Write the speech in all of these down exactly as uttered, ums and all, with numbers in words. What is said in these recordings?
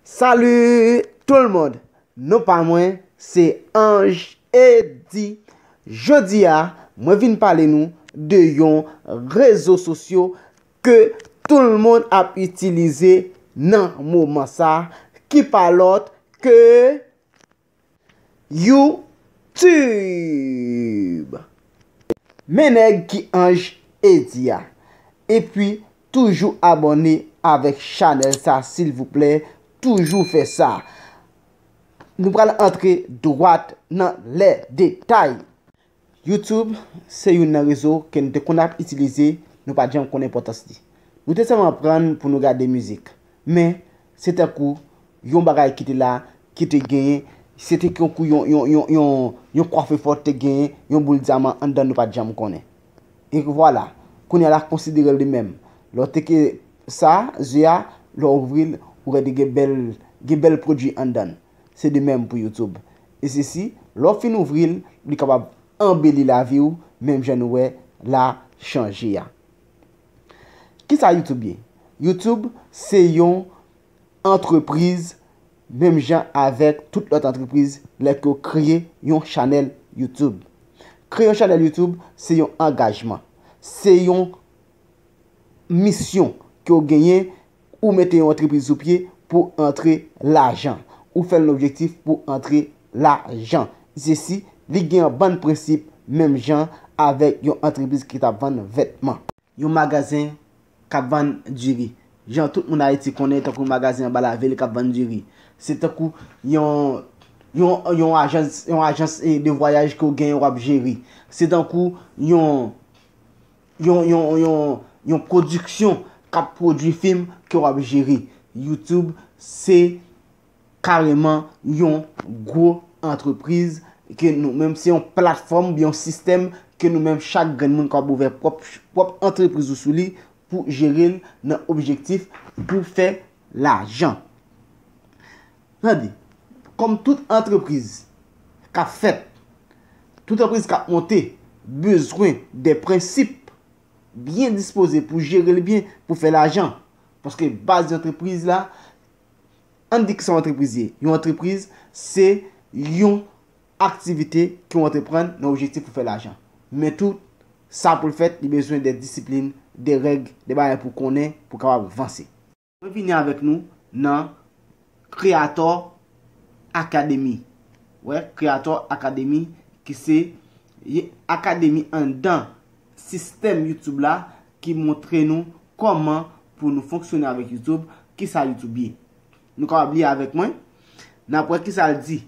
Salut tout le monde! Non pa mwen, se Ange Eddy. Jodi a, mwen vin pale nou de yon rezo sosyo ke tout le monde ap itilize nan moman sa, ki pa lòt ke YouTube. Men nèg ki Ange Eddy a. Epi, toujou abòne avèk chanèl sa, silvouplè, toujou fè sa. Nou pral antre dwat nan lè detay. YouTube se youn nan rezo ke n te konn ap itilize, nou pa t janm konn enpòtans li. Nou te sèlman pran l pou nou gade mizik. Men, se tankou yon bagay ki te la, ki te genyen, se te tankou yon, yon, yon, yon, yon kòfefò te genyen, yon boul dyaman anndan nou pa t janm konnen. E vwala, kounye a l a konsidere l li menm. Lè w teke sa, zye a, lè w ouvri l, ou wè te gen bèl, gen bèl pwodui anndan l. Se de menm pou YouTube. E sesi, lè w fin ouvri l, li kapab anbeli lavi w, menm jan nou wè la chanje a. Kisa YouTube ye? YouTube se yon antrepriz, menm jan avèk tout lòt antrepriz, lè ke w kreye yon chanèl YouTube. Kreye yon chanèl YouTube, se yon angajman. Se yon misyon ke w genyen, ou mete yon antrepriz sou pye pou antre lajan. Ou fè l nan objektif pou antre lajan. Sesi, li gen yon bann prensip menm jan avèk yon antrepriz ki t ap vann vètman. Yon magazen k ap vann diri. Jan tout moun Ayiti konnen, tankou magazen anba lavil k ap vann diri. Se tankou yon, yon, yon ajans, yon ajans, eh, de vwayaj ke w genyen w ap jere. Se tankou yon, yon, yon, yon, yon pwodiksyon k ap pwodui fim ke w ap jere. YouTube se kareman yon gwo antrepriz ke nou menm, se yon platfòm oubyen yon sistèm ke nou menm chak grenn moun kapab ouvè pwòp, pwòp antrepriz ou sou li pou jere l nan objektif pou fè lajan. Tande, kòm tout antrepriz k ap fèt, tout antrepriz k ap monte, bezwen de prensip byen dispoze pou jere l byen, pou fè lajan. Paske baz antrepriz la, ann di ki sa yon antrepriz ye. Yon antrepriz, se yon aktivite ke w antreprann nan objektif pou fè lajan. Men tou, sa pou l fèt, li bezwen de disiplin, de règ, de bagay pou konnen, pou kapab vanse. Mwen vini avèk nou nan Creator Academy. Wè, Creator Academy, ki se ye akademi anndan sistèm YouTube la, ki montre nou kòman pou nou fonksyone avèk YouTube, kisa YouTube ye. Nou kapab li avèk mwen, n ap wè kisa l di.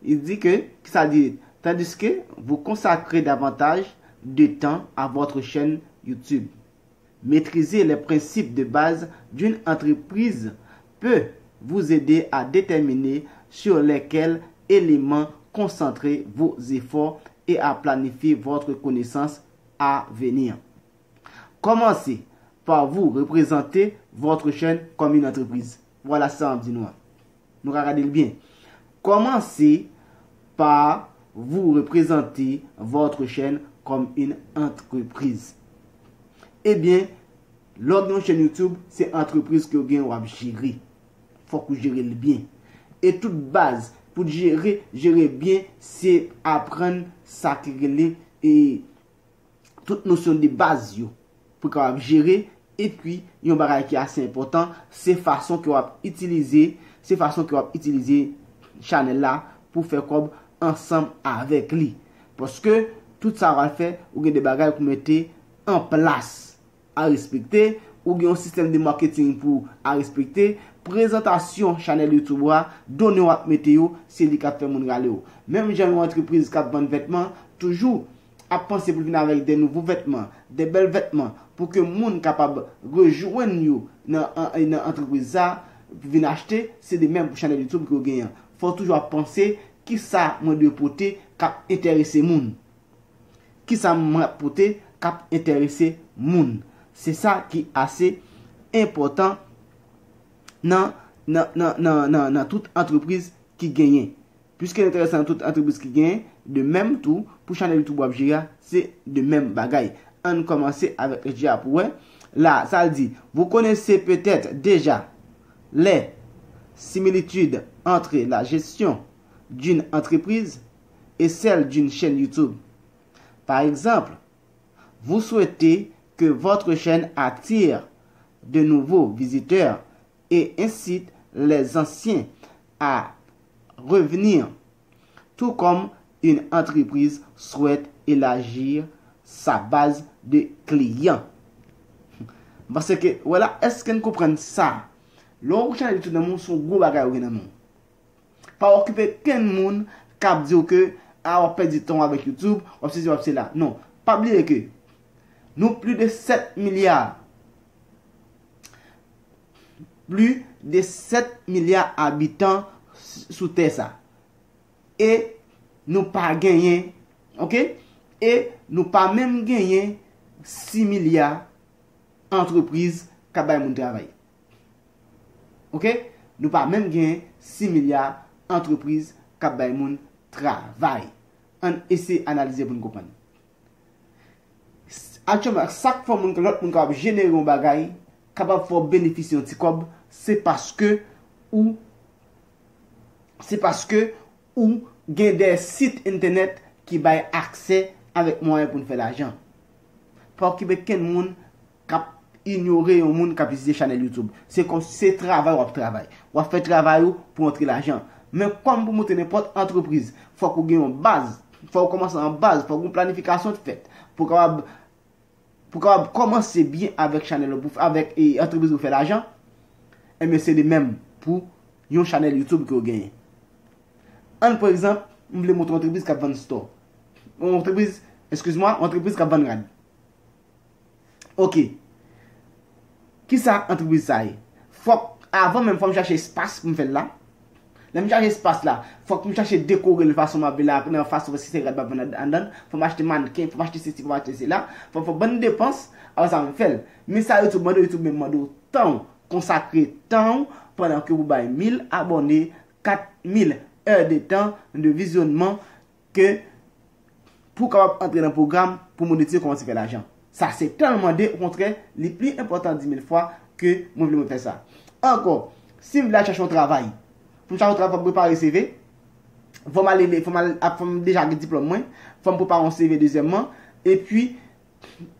Li di ke, kisa l di, tandis que vous consacrez davantage de temps à votre chaîne YouTube. Maîtriser les principes de base d'une entreprise peut vous aider à déterminer sur lesquels éléments concentrer vos efforts et à planifier votre connaissance à venir. Commencez par vous représenter votre chaîne comme une entreprise. Voilà sa m ap di nou an. Nou ka gade l byen. Commencez par vous représenter votre chaîne comme une entreprise. Ebyen, lè w gen yon chèn YouTube, se antrepriz ke w gen w ap jere. Fòk ou jere l byen. E tout baz pou jere, jere byen, se aprann sa ki rele e tout nosyon de baz yo pou kapab jere. Epi, yon bagay ki ase enpòtan, se fason ke w ap itilize, se fason ke w ap itilize chanèl la pou fè kòb ansanm avèk li. Paske tout sa w al fè, ou gen de bagay pou mete an plas a respekte, ou gen yon sistèm de marketing pou a respekte, prezantasyon chanèl YouTube ou a, done w ap mete yo, se li k ap fè moun rale w. Menm jan yon antrepriz k ap vann vètman, toujou ap panse pou l vin avèk de nouvo vètman, de bèl vètman, pou ke moun kapab rejwenn yo nan, an, nan antrepriz sa, vin achte, se de menm pou chanèl YouTube ke w genyen an. Fò w toujou ap panse, kisa mwen dwe pote k ap enterese moun? Kisa mwen ap pote k ap enterese moun? Se sa ki ase enpòtan nan, nan, nan, nan, nan, nan tout antrepriz ki genyen. Piske l enterese nan tout antrepriz ki genyen, de menm tou, pou chanèl YouTube w ap jere a, se de menm bagay. Ann kòmanse avèk H D R pou wè. La, sa l di, vous connaissez peut-être déjà les Similitude entre la gestion d'une entreprise et celle d'une chaîne YouTube. Par exemple, vous souhaitez que votre chaîne attire de nouveaux visiteurs et incite les anciens à revenir, tout comme une entreprise souhaite élargir sa base de clients. Paske, wè la, èske n konprann sa? Lè w chanèl YouTube nan men w, se yon gwo bagay ou gen nan men w. Pa okipe kenn moun k ap di w ke a w ap pèdi tan w avèk YouTube, w ap sesi, w ap sela. Non, pa bliye ke nou plis de sèt milya, plis de sèt milya abitan s- sou tè sa. E nou pa genyen, oke? E nou pa menm genyen sis milya antrepriz k ap bay moun travay. Oke? Nou pa menm gen sis milya antrepriz k ap bay moun travay. Ann eseye analize pou n konprann. Aktyèlman, sa k fè moun, lòt moun kapab jenere yon bagay, kapab fè w benefisye yon ti kòb, se paske ou se paske ou gen de sit entènèt ki bay aksè avèk mwayen pou n fè lajan. Pa okipe kenn moun k ap inyore yon moun k ap itilize chanèl YouTube. Se kòm se travay w ap travay. W ap fè travay ou pou antre lajan. Men kòm pou monte nenpòt antrepriz, fòk ou gen yon baz. Fòk ou kòmanse an baz. Fòk yon planifikasyon fèt pou kapab pou kapab kòmanse byen avèk chanèl ou, pou, avèk e, antrepriz ou fè lajan, enben se de menm pou yon chanèl YouTube ke w genyen. Ann, pa egzanp, m vle monte yon antrepriz k ap vann store. Yon antrepriz, eskiz mwa, yon antrepriz k ap vann rad. Oke. Kisa antrepriz sa ye? Fòk, avan menm, fò m chache espas pou m fè l la. Lè m chache espas la, fòk m chache dekore l fason m ap vle la, nan fason si se rad m ap vann anndan, fò m achte mannken, fò m achte sesi, fò m achte sela, fò m fè bann depans, apre sa m fè l. Men sa YouTube mande w, YouTube menm mande w tan w, konsakre tan w pandan ke ou bay mil abòne, kat mil è de tan de vizyonnman, ke pou w kapab antre nan pwogram pou monetize, kòmanse fè lajan. Sa se tan l mande, okontrè, li pli enpòtan di mil fwa ke mwen vle mwen fè sa. Ankò, si m vle al chache yon travay, pou m chache yon travay, fò m prepare C V, fò m ale, fò m al, fò m deja gen diplòm mwen, fò m prepare yon C V dezyèmman, epi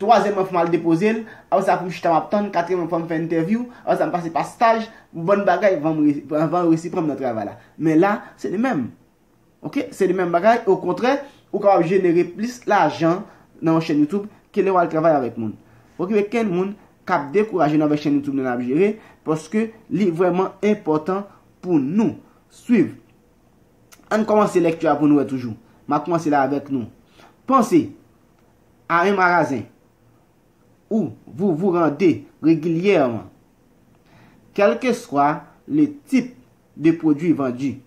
twazyèmman, fò m al depoze l, apre sa pou m chita m ap tann, katriyèmman, fò m fè entèvyou, apre sa m pase pa staj, bann bagay, anvan m re- anvan yo resi pran m nan travay la. Men la, se li menm. Oke? Se li menm bagay. Okontrè, ou kapab jenere plis lajan nan yon chèn YouTube ke lè w al travay avèk moun. Okipe kenn moun k ap dekouraje nou avèk chèn YouTube nou n ap jere, paske li vrèman enpòtan pou nou swiv. Ann kòmanse lèkti a pou nou wè toujou. M ap kòmanse la avèk nou. Panse a yon magazen où vous vous rendez régulièrement, quel que soit le type de produit vendu,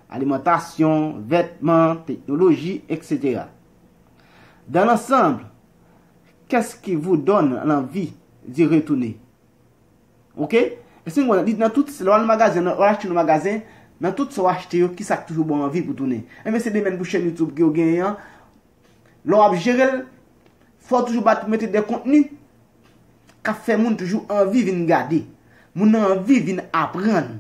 alimentation, vêtements, technologie, et cetera. Dans l'ensemble, qu'est-ce qui vous donne l'envie d'y retourner? Oke? Èske nou konprann? Li nan tout, lè w al nan magazen, lè w achte nan magazen, nan tout sa w achte yo, kisa k toujou ba w anvi pou tounen? Enben, se de menm pou chèn YouTube ke w genyen an. Lè w ap jere l, fò w toujou bat pou mete de kontni k ap fè moun toujou anvi vin gade. Moun nan anvi vin aprann.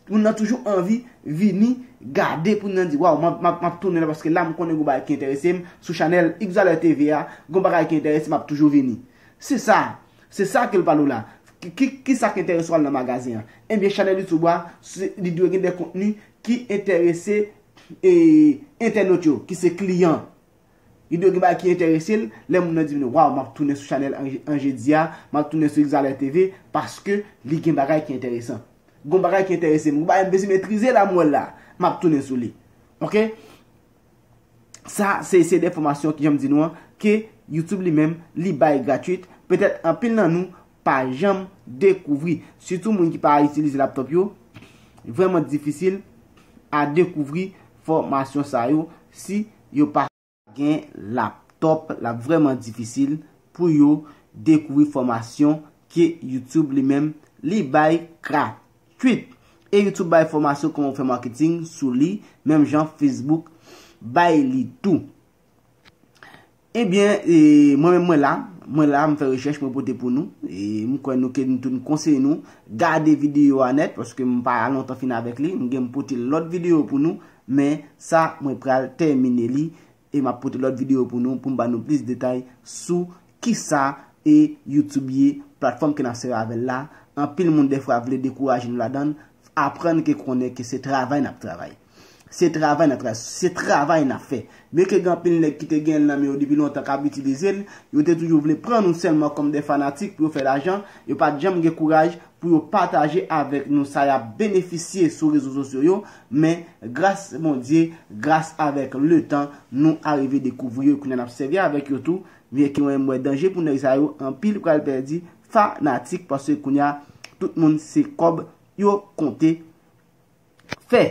Moun nan toujou anvi vini gade pou nan di, waw, m ap, m ap, m ap tounen la paske la m konnen gon bagay ki enterese m sou chanèl Ixaler T V a, gon bagay ki enterese m, m ap toujou vini. Se sa, se sa ke l pale w la. Ki, ki, kisa k enterese w al nan magazen an? Ebyen, chanèl YouTube a, se, li dwe gen de kontni ki enterese e, entènot yo, ki se kliyan. Li dwe gen bagay ki enterese l, lè moun nan di vini, waw, m ap tounen sou chanèl an, an jedi a, m ap tounen sou Ixaler T V, paske li gen bagay ki enteresan. Gon bagay ki enterese m, gon bagay m bezwen metrize la, m wè l la, m ap tounen sou li. Oke? Sa, se, se de fòmasyon ki, jan m di nou an, ke YouTube li menm, li bay gratwit. Petèt anpil nan nou pa janm dekouvri. Sitou moun ki pa itilize laptop yo, vrèman difisil a dekouvri fòmasyon sa yo si yo pa gen laptop, l ap vrèman difisil pou yo dekouvri fòmasyon ke YouTube li menm li bay gratwit. E YouTube bay fòmasyon kòman w fè marketing sou li, menm jan Facebook bay li tou. Ebyen, e, mwen menm mwen la, Mwen la, m fè rechèch, mwen pote pou nou. E m kwè nou ke nou tout konseye nou gade videyo a nèt, paske m pa lontan fin avèk li. M gen m pote lòt videyo pou nou, men sa, mwen pral tèmine li. E m ap pote lòt videyo pou nou, pou m ba nou plis detay sou kisa e YouTube ye, platfòm ke n ap sèvi avè l la. Anpil moun dèfwa vle dekouraje nou ladan l, aprann ke konnen ke se travay n ap travay. Se travay n ap travay, se travay n ap fè. Byenke gen anpil nèg ki te gen l nan men yo depi lontan k ap itilize l, yo te toujou vle pran nou sèlman kòm de fanatik pou yo fè lajan, yo pa t janm gen kouraj pou yo pataje avèk nou sa y ap benefisye sou rezo sosyo yo, men gras Bondye, gras avèk letan, nou arive dekouvri yo, kounye a n ap sèvi avèk yo tou, byenke mwen m wè danje pou nèg sa yo, anpil pral pèdi fanatik, paske kounye a tout moun se kòb yo konte fè.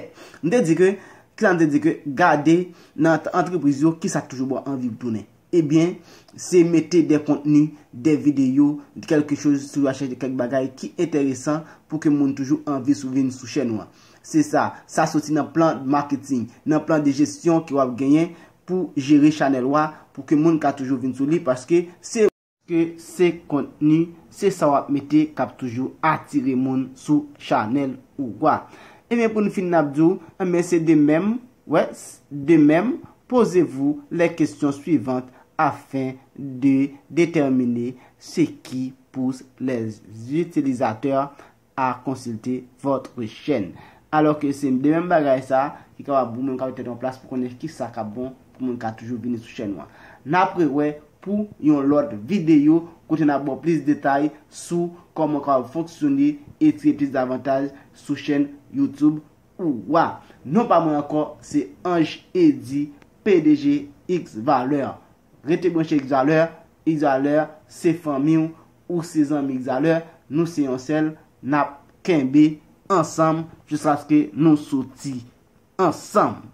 M te di ke, kisa m te di ke, gade nan antrepriz yo, kisa k toujou ba w anvi pou tounen. Ebyen, se mete de kontni, de videyo, de kèlke choz, si w ap chèche kèk bagay ki enteresan pou ke moun toujou anvi sou vin sou chèn ou an. Se sa, sa soti nan plan maketing, nan plan de jesyon ke w ap genyen pou jere chanèl ou a, pou ke moun ka toujou vin sou li, paske se ke se kontni, se sa w ap mete k ap toujou atire moun sou chanèl ou a. Ebyen, pou n fin, n ap di w, ebyen, se de menm, wè, de menm, posez-vous les questions suivantes afin de déterminer ce qui pousse les utilisateurs à consulter votre chaîne. Alò ke se de menm bagay sa ki kapab ou menm ka mete tèt an plas pou konnen kisa k ap bon pou moun ka toujou vini sou chèn ou an. N ap rewè pou yon lòt videyo kote n ap ba w plis detay sou kòman w kapab fonksyone e tire plis davantaj sou chèn YouTube ou a. Non pa mwen ankò, se Ange Eddy, P D G X Valeur. Rete branche X Valeur, X Valeur se fanmi w, ou se zanmi X Valeur, nou se yon sèl, n ap kenbe ansanm jiskaske nou soti ansanm.